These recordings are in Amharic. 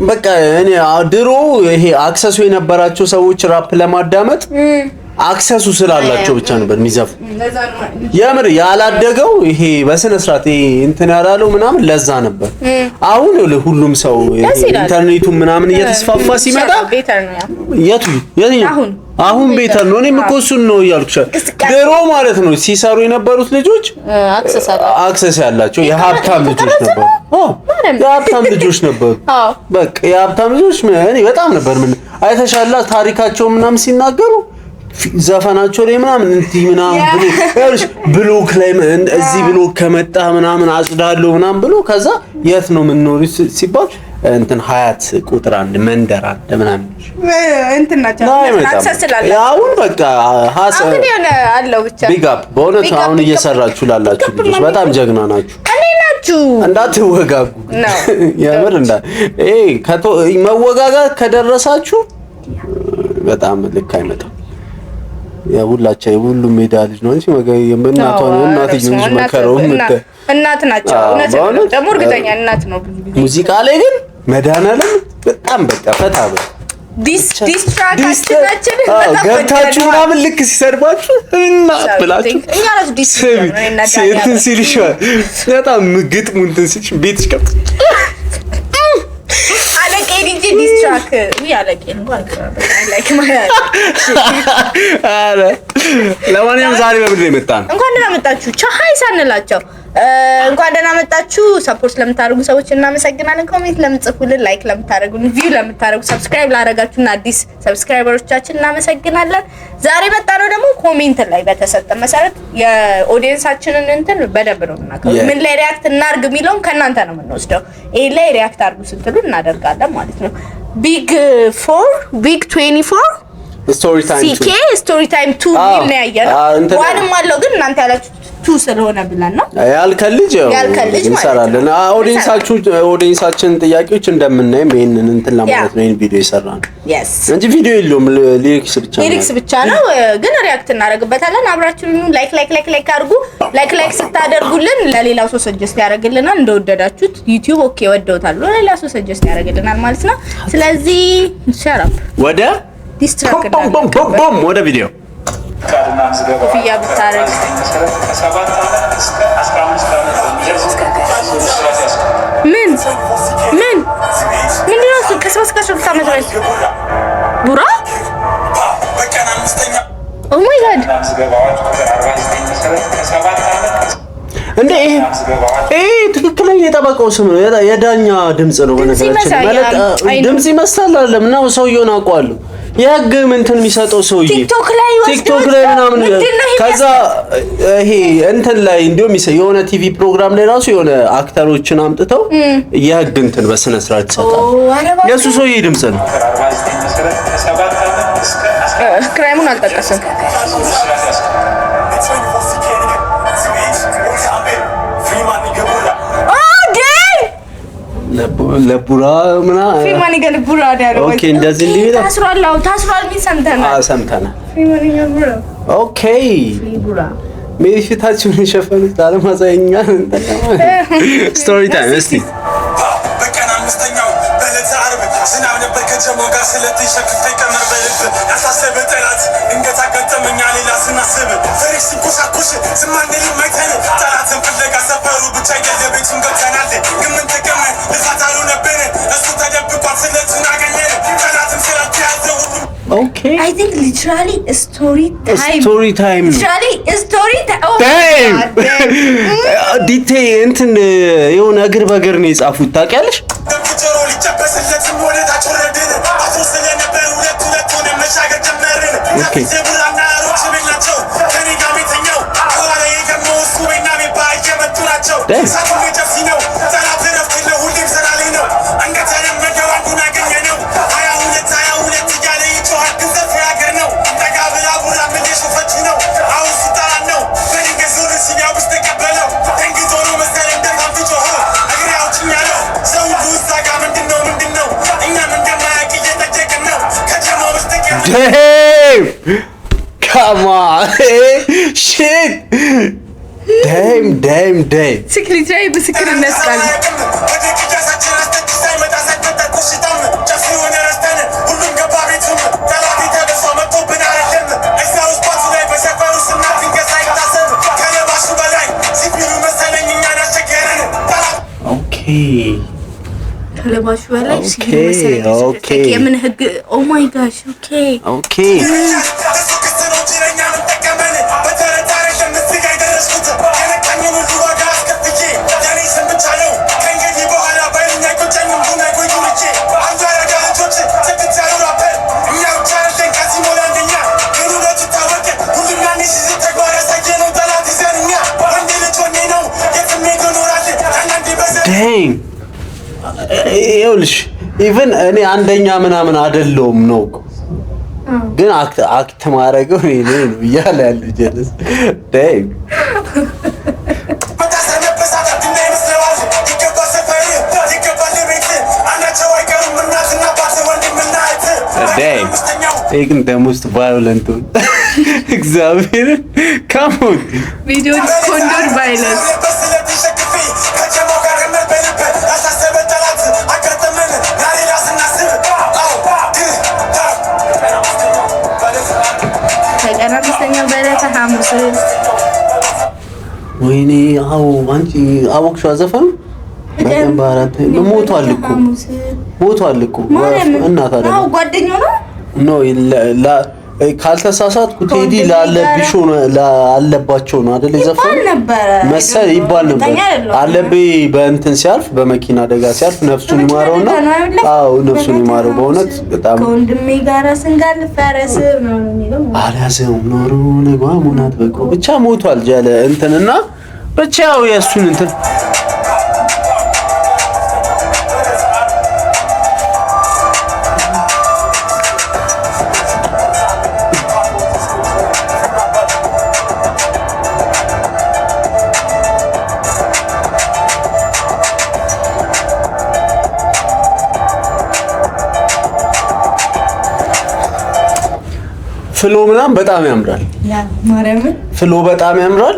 በቃ እኔ ድሮ ይሄ access ኡ የነበራቸው ሰዎች ራፕ ለማዳመጥ access ኡ ስላላቸው ብቻ ነበር የሚዘፉ። የምር ያላደገው ይሄ በስነ ስርዓት ይሄ እንትን ያላለው ምናምን ለዛ ነበር። አሁን ይኸውልህ ሁሉም ሰው ይሄ ደስ ይላል። ኢንተርኔቱ ምናምን እየተስፋፋ ሲመጣ better ነው yeah። የቱ የትኛው? አሁን። አሁን better ነው። እኔም እኮ እሱን ነው እያልኩሽ። እንቅስቃሴ። ድሮ ማለት ነው ሲሰሩ የነበሩት ልጆች access አለ። Access ያላቸው የሀብታም ልጆች ነበሩ። አዎ፣ የሀብታም ልጆች ነበሩ። በቃ የሀብታም ልጆች እኔ በጣም ነበር ምን አይተሻላ ታሪካቸው ምናምን ሲናገሩ ዘፈናቸው ላይ ምናምን እንዲህ ምናምን ብሎ ይኸውልሽ block ላይ እዚህ block ከመጣ ምናምን አጽዳለሁ ምናምን ብሎ፣ ከዛ የት ነው የምንኖሪው ሲባል እንትን ሀያት ቁጥር 1 መንደር 1 ምናምን እንትን ናቸው። አይመጣም። Access ስላለ አሁን በቃ አሁን የሆነ አለው ብቻ። Big up በእውነት። Big up, አሁን big up. እየሰራችሁ ላላችሁ ልጆች በጣም ጀግና ናችሁ። እኔ ናችሁ። እንዳትወጋጉ። ነው። የምር እንዳ ይሄ መወጋጋት ከደረሳችሁ በጣም ልክ አይመጣም። የሁላቸው የሁሉም ሜዳ ልጅ ነው እንጂ የእናቷን እናትየው እንጂ መከረው እናት ናቸው። እውነት ነው። በእውነት? ደግሞ እርግጠኛ እናት ነው ብዙ ጊዜ። ሙዚቃ ላይ ግን መድኃኒዓለም በጣም በቃ ፈታ በል። Diss track ኣችን ገብታችሁ ምናምን ልክ ሲሰድባችሁ እናት ብላችሁ እኛ ራሱ diss ስሚ እንትን ሲልሽ በጣም ግጥሙ እንትን ሲልሽ ቤትሽ ገብቶ አለቄ ዲጂ diss track ውይ አለቄ እንኳን like ማለት ኧረ ለማንኛውም ዛሬ በምንድን ነው የመጣ ነው? እንኳን ደህና መጣችሁ። ቻሃይ ሳንላቸው እንኳን ደህና መጣችሁ። Support ለምታደርጉ ሰዎች እናመሰግናለን። Comment ለምትጽፉልን፣ like ለምታደርጉን፣ view ለምታደርጉ፣ subscribe ላደረጋችሁና አዲስ subscriber ኦቻችን እናመሰግናለን። ዛሬ መጣ ነው ደግሞ comment ላይ በተሰጠ መሰረት የ audience ኣችንን እንትን በደንብ ነው የምናውቀው። ምን ላይ react እናርግ የሚለውን ከእናንተ ነው የምንወስደው። ይሄ ላይ react አድርጉ ስትሉ እናደርጋለን ማለት ነው። Big four Big 24 Story time. CK story time 2 የሚል ነው ያየነው። እንትን One ም አለው ግን እናንተ ያላችሁ two ስለሆነ ብለን ነው። ያልከን ልጅ ያው ያልከን ልጅ ማለት እንሰራለን። ነው። Audience ኣችሁ audience ኣችን ጥያቄዎች እንደምናይም ይሄንን እንትን ለማለት ነው ይሄን ቪዲዮ የሰራነው እንጂ ቪዲዮ የለውም፣ lyrics ብቻ ነው። Lyrics ብቻ ነው ግን react እናደርግበታለን። አብራችሁን like like like like አድርጉ። Like like ስታደርጉልን ለሌላው ሰው suggest ያደርግልናል። እንደወደዳችሁት YouTube okay ወደውታል ብሎ ለሌላ ሰው suggest ያደርግልናል ማለት ነው። ስለዚህ shut up. ወደ Diss track ቦም ቦም ቦም ቦም ወደ ቪዲዮ። ፍቃድና ምዝገባ ኮፍያ ብታረግ። መሰረት ከ7 ዓመት እስከ 15 ዓመት በሚደርስ ጽኑ እስራት ያስቀጣል። ምን ምን ምንድን ነው እሱ? ከ7 እስከ 12 ዓመት ላይ ቡራ፣ oh my God. እና ምዝገባ አዋጅ ቁጥር 49 መሰረት ከ7 ዓመት እንደ ይሄ ምዝገባ አዋጅ ይሄ ትክክለኛ የጠበቃው ስም ነው። የዳኛ ድምጽ ነው። በነገራችን ይመስላል። ማለት አይ ነው። ድምጽ ይመስላል አይደለም ነው፣ ሰውየውን አውቀዋለሁ። የህግ እንትን የሚሰጠው ሰውዬ ቲክቶክ ላይ ወስደው ቲክቶክ ላይ ምናምን ምንድን ነው ይሄ? ከዛ ይሄ እንትን ላይ እንዲሁም የሆነ ቲቪ ፕሮግራም ላይ ራሱ የሆነ actor ኦችን አምጥተው የህግ እንትን በስነ ስርዓት ይሰጣል። ኧረ እባክህ። የእሱ ሰውዬ ድምጽ ነው። ቁጥር 49 መሰረት ከ7 ዓመት እስከ 15 Crime ኡን አልጠቀስም። ጽኑ እስራት ያስቀጣል። Oh damn. ለቡራ ምናምን ፊርማን ይገልቡራ ያለው። Okay፣ እንደዚህ እንዲህ ነው። ታስሯል። አዎ ታስሯል የሚል ሰምተናል። አዎ ሰምተናል። ፊርማን ይገልቡራ Okay. ቡራ። ሜሪ ፊታችሁን የሸፈኑት ላለማሳየኛ story time እስቲ። በቀን አምስተኛው በዕለተ ዓርብ ዝናብ ነበር ከጀማው ጋር ስለተሸክፌ ቀመር በልብ ያሳሰበ ጠላት ድንገት አጋጠመኛ ሌላ ስናስብ ፈሪክ ሲንኮሻኮሽ ዝም አንልም አይተን ጠላትን ፍለጋ ሰፈሩ ብቻ አይደለ ቤቱን ገብተናል ግን ምን ተቀመን ልፋት አልሆነብን እሱ ተደብቋል ስለቱን አገኘን ጠላትም ስላልተያዘ ሁሉም Okay. I think literally story time. Story time ነው። Literally story time. Detail እንትን የሆነ እግር በእግር ነው የጻፉት፣ ታውቂያለሽ? ጆሮ ሊጨበስለትም ወደ ታች ወረድን አቶ ስለነበር ሁለት ሁለት ሆነ መሻገር ጀመርን። ቡራና ሮች ቤት ናቸው ከኔ ጋር ቤተኛው ከኋላዬ ደግሞ እሱ ቤና ቤባ እየመጡ ናቸው። እሳቱን የጨፍሲ ነው ጠላት እረፍት የለው ሁሌም ስራ ላይ ነው እንደተለመደው አንዱን አገኘ ነው 22 22 እያለ ይጮሃል ግን ሰፊ ሀገር ነው ጠጋ ብላ ቡራ ምን የሾፈች ነው አሁን ሲጠራን ነው በድንገት ዞር ሲል ያው ውስጥ ተቀበለው ደንግጦ ነው መሰለኝ እንደ ፋንቱ ጮኸ እግሬ አውጭኝ አለው ሰው ሁሉ እዛ ጋ ምንድን ነው ምንድን ነው እኛም እንደማያውቅ እየጠየቅን ነው ከጀማው በስተቀር። Damn! Come on! Shit! Damn, damn, damn. Literally ምስክርነት ቃል። ወደ ቅዳሳችን አስጠቂ ሳይመጣ ሳይፈጠር ኮሽታም ከሚገባችሁ በላይ Okay, መሰለኝ። Okay. የምን ህግ? Oh my gosh, okay. Okay. እሱ ክስ ነው እንጂ ለእኛ ምን ጠቀመን? በተረት አይደለም እዚህ ጋ የደረስኩት። የነካኝን ሁሉ ዋጋ አስከፍዬ የኔ ስም ብቻ ነው። ከእንግዲህ በኋላ ባይሉኝ አይቆጨኝም። ቡና ቆዩ ልጄ አንዱ ያራዳ ልጆች ጽድት ያሉ ራፐር እኛ ብቻ አይደለን ከዚህ ሞላ አንደኛ ግን እውነቱ ታወቀ። ሁሉም ያኔ ሲዝት ተግባር ያሳየ ነው ጠላት ይዘን እኛ ወንድ ልጅ ሆኜ ነው የትም ሄዶ እኖራለን። አንዳንዴ በዘር Damn, ይኸውልሽ even እኔ አንደኛ ምናምን አይደለሁም ነው እኮ፣ ግን act ማድረገው እኔ ነኝ ነው እያለ ያለው ጀለስ። Damn. መታሰር መበሳት እና ይመስለዋል። ይገባል ሰፈር ይገባል ቤት አንዳቸው አይቀሩም እናትና አባት ወንድምና እህት። Damn. አምስተኛው ይሄ ግን the most violent እግዚአብሔርን come on. We don't condone violence. በስለት ተሸክፌ ከጀማው ጋር እምር በልብ ያልታሰበ ጠላት አጋጠመን ላሌላ ስናስብ አዎ ግዳም ከቀን አምስተኛው በዕለተ ሐሙስ። ወይኔ አዎ፣ አንቺ አወቅሽዋ ዘፈኑ በቀን በአራት ሞቷል እኮ። ሐሙስ። ሞቷል እኮ። ማርያምን። እና ታዲያ አዎ፣ ጓደኛው ነው። No, ካልተሳሳትኩ ቴዲ ከወንድሜ ላለብሾ ነው አለባቸው ነው አይደል የዘፈኑ? ይባል ነበረ። መሰል ይባል ነበር። እርግጠኛ አይደለሁም። አለቤ በእንትን ሲያልፍ፣ በመኪና አደጋ ሲያልፍ ነፍሱን በመኪና ይማረውና አደጋ ነው አይደለ? አዎ፣ ነፍሱን ይማረው በእውነት በጣም። ከወንድሜ ጋራ ስንጋልብ ፈረስ ምናምን የሚለው። አልያዘውም ኖሮ ልጓሙን አጥብቆ ብቻ ሞቷል። ጀለ እንትንና ብቻ ያው የእሱን እንትን flow ምናምን በጣም ያምራል። Yeah, ማርያምን። Flow በጣም ያምራል።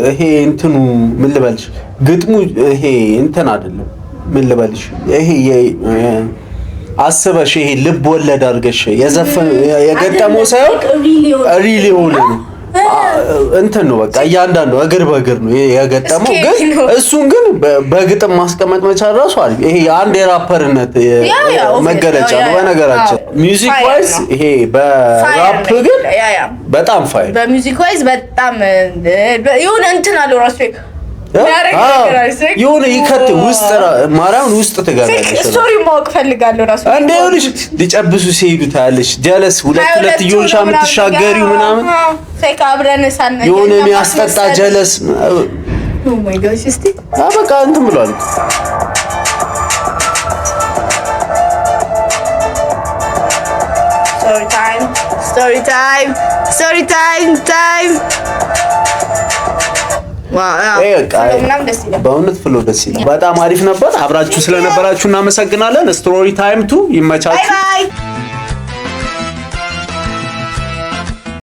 ይሄ እንትኑ ምን ልበልሽ፣ ግጥሙ ይሄ እንትን አይደለም። ምን ልበልሽ፣ ይሄ አስበሽ ይሄ ልብ ወለድ አድርገሽ የዘፈን የገጠመው ሳይሆን real የሆነ ነው። እንትን ነው በቃ እያንዳንዱ እግር በእግር ነው የገጠመው። ግን Scary ነው። እሱን ግን በግጥም ማስቀመጥ መቻል ራሱ አሪፍ። ይሄ የአንድ የራፐርነት Yeah, obvious። መገለጫ ነው። በነገራችን music Fire wise ነው። ይሄ በራፕ ግን Yeah. በጣም fire። በ music wise በጣም የሆነ እንትን አለው ራሱ የሚያደርግ ነገር አለ። የሆነ ይከት ውስጥ ማርያምን ውስጥ ትገቢያለሽ። Story ማወቅ ፈልጋለሁ ራሱ። እንደ ይኸውልሽ ሊጨብሱ ሲሄዱ ታያለሽ። ጀለስ ሁለት ሁለት እየሆንሽ የምትሻገሪው ምናምን Like አብረን ሳን የሆነ የሚያስጠጣ ጀለስ። Oh my gosh, እስቲ። በቃ እንትን ብሏል። Story time, story time, story time time. ይሄ በቃ ምናምን ደስ ይላል። በእውነት flow ደስ ይላል። በጣም አሪፍ ነበር። አብራችሁ ስለነበራችሁ እናመሰግናለን። Story time two Bye. ይመቻችሁ። Bye.